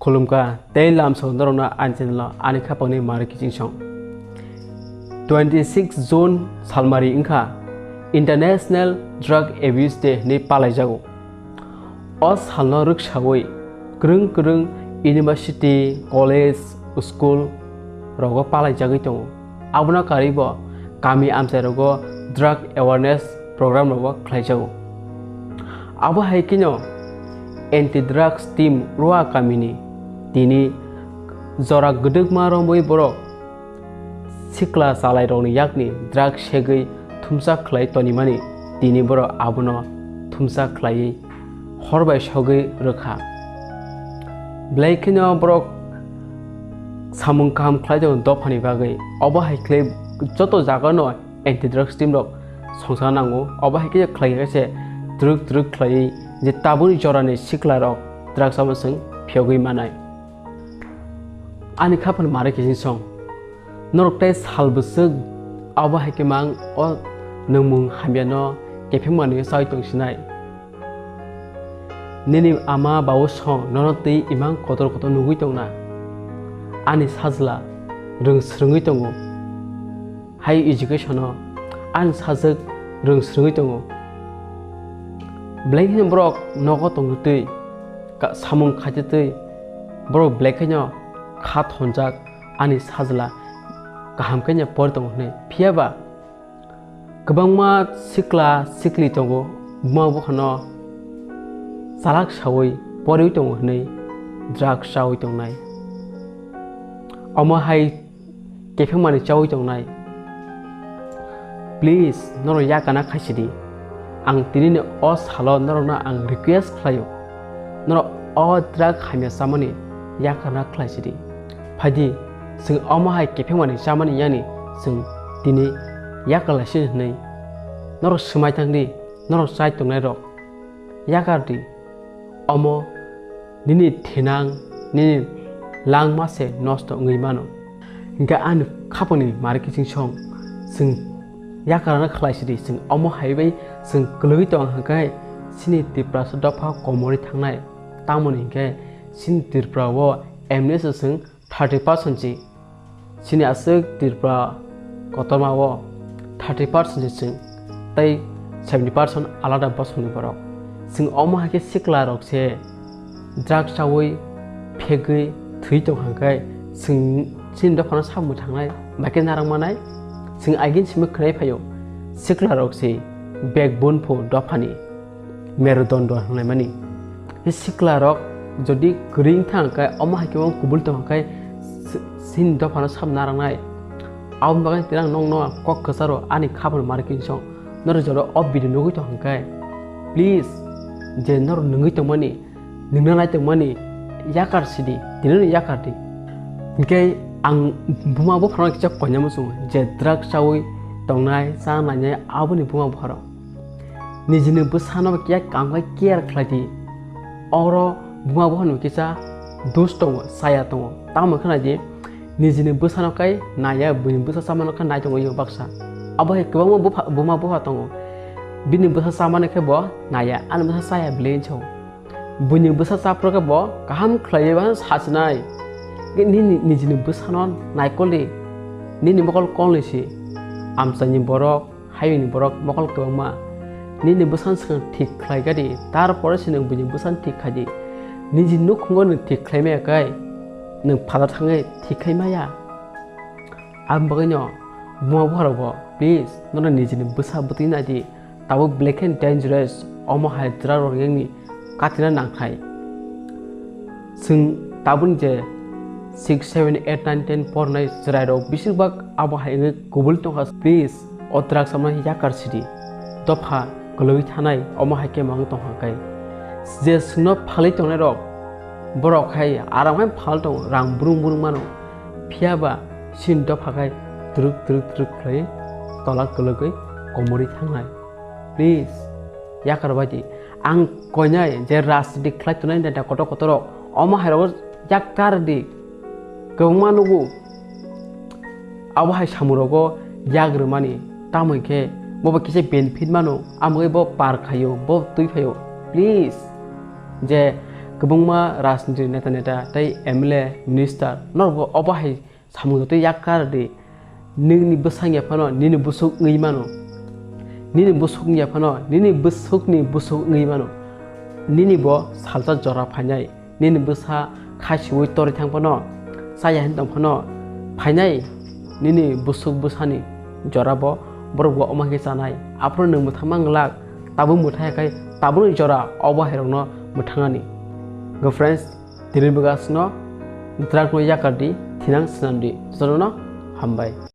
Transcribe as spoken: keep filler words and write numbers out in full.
Khulumkha tei lamsao norokno ani channel o ani khapangni mari kiching song. Twenty six June salmari wngkha International Drug Abuse Day hinwi palaijago. O salno rwksawi kwrwng kwrwng university, college, school rogo palaijagwi tongo. Abono karwibo kami amchairogo drug awareness program rogo khlaijago. Abo hai kheno anti drugs team Rua kamini tini jora gwdwkma romwi borok sikla chalairokni yakni drug segwi thumsa khlai tonimani tini borok abono thumsa khlaiwi hor bai sogwi rwkha. Belai kheno borok samung kaham khlai tongo dophani bagwi. Obo hai khlai joto jagano anti drugs team rok songsa nango. Obo hai khe khlai khe se twrwk twrwk khlaiwi je tabukni jorani sikla rok drugs abo chwng phiyogwi manai. Ani khapang mare kiching song. Norok tei sal bwswk abo hai khe mang o nwngmung hamyano kepheng manwi chawi tong sinai. Nini ama babu song nono twi imang kotor kotor nugwi tongna. Ani sajla rwng swrwngwi tongo. Higher education o ani sajwk rwng swrwngwi tongo. Belai kheno borok nogo tongtwi twi ka-, samung khaitwi twi borok belai kheno kha thonjak ani sajla kaham khe pori tongo hwnwi. Phiya ba kwbangma sikla sikli tongo, buma buphano chalak saui poriui tongo hwnwi drugs chaui tongnai. Omo hai kepheng manwi chaui tongnai. Please, norok yakana khaisidi. Ang tinini o salo norokno ang request khlaio. Norok o drug hamya chamani yakana khlaisidi. Phaidi, chwng omo hai kepheng manwi chamani yani chwng tini yakalaisidi hwnwi. Norok swmai thangdi, norok chai tongnairok. Yakardi. Omo nini thinang, nini langma se nosto wngwi mano. Hinkhe ani khapangni mari kiching song, chwng yakarano khlai sidi, chwng omo hai bai chwng kwlwgwi tong hwnkhe chini Tiprasa dopha komorwi thangnai. Tamoni hinkhe chini Tripura o M N S chwng thirty percent si. Chini aswk Tripura kotorma o thirty percent se chwng tei seventy percent alada bosongni borok. Chwng omo hai khe sikla rok se drugs chaui phegwi thwi tong hwnkhe chwng chini dophano samung thangnai bai khe narang manai. Chwng agin simi khwnai phaio sikla rok se backbone pho dophani. Merudondo hwnlaimani. Tei siklarok jodi kwrwi wngkha hwnkhe, omo hai khe wng kubul tong hwnkhe, si-, sini dophano sab narwknai. Aboni bagwi tirang nokno kok kwcharo ani khapang mari kinsong. Norok jora o video nugwi tong hwnkhe, please, je norok nungwi tongmani, nungna nai tongmani, yakar sidi, tinino yakar di. Hinkhe ang buma buphano kisa koinai muchungo, je drugs chaui tongnai, cha nainai, aboni buma bupharok. Nijini bwsano khe kam khe care khlai di. Oro buma buphano kisa dus tongo, saya tongo. Tamo khna di, nijini bwsano khe naiya, buini bwsa chamano khe nai tongo yo baksa. Abo hai kwbangma bupha, buma bupha tongo. Bini bwsa chamani khe bo naiya, ani bwsa chaya bwlwi hinwi sao. Buini bwsa chaphuru khe bo kaham khlaiwi ba sachinai. Nini, nijini bwsano naikol di. Nini mokol kolni si. Amchaini borok, hayungni borok mokol kwbangma. Nini bwsano swkang thik khlai kha di, tarpore se nwng buini bwsano thik khai di. Nijini nukhungo nwng thik khlai maya khe, nwng phataro thangwi thik khai maya. Aboni bagwino buma bupharokbo, please, nono nijini bwsa bwtwi nai di. Tabuk belai khe dangerous, omo hai drug rok yakni katina nangthai. Chwng tabukni je six, seven, eight, nine, ten pornai chwrairok bisirbak abo hai wngwi kubul tongkha. Please, o drug chamani yakar sidi. Dopha kwlwi thanai, omo hai khe mang tongkha khe. Je chwngno phalwi tongnairok, borok hai aram hai phal tongo, rang brung brung mano. Phiya ba chini dopha khai twrwk twrwk twrwk khlai tola kwlwgwi komorwi thangnai. Please, yakar bai di. Ang koinai je rajniti khlai tongnai neta kotor kotor rok, omo hai rogo yakar di. Kwbangma nugo. Abo hai samung rogo yak rwmani. Tamo hinkhe bo bo kisa benefit mano. Amo bo par khaio, bo twi phaio. Please, je Kwbangma rajniti neta neta tei M L A, minister norokbo obo hai samung joto yakar di. Nini bwsakni phano nini bwswk wngwi mano. Nini bwswkni phano nini bwswkni bwswk wngwi mano. Nini bo salsa jora phainai. Nini bwsa khasiui torwi thang phano, chaya hin tong phano, phainai nini bwswk bwsani jora bo borok bo omo khe chanai. Aphuru nwng mwthangma glak, tabuk mwthai khai tabukni jora obo hairokno mwthangnani. Go friends, tini bwgasno drug no yakar di, thinang swnam di. Jotono hambai.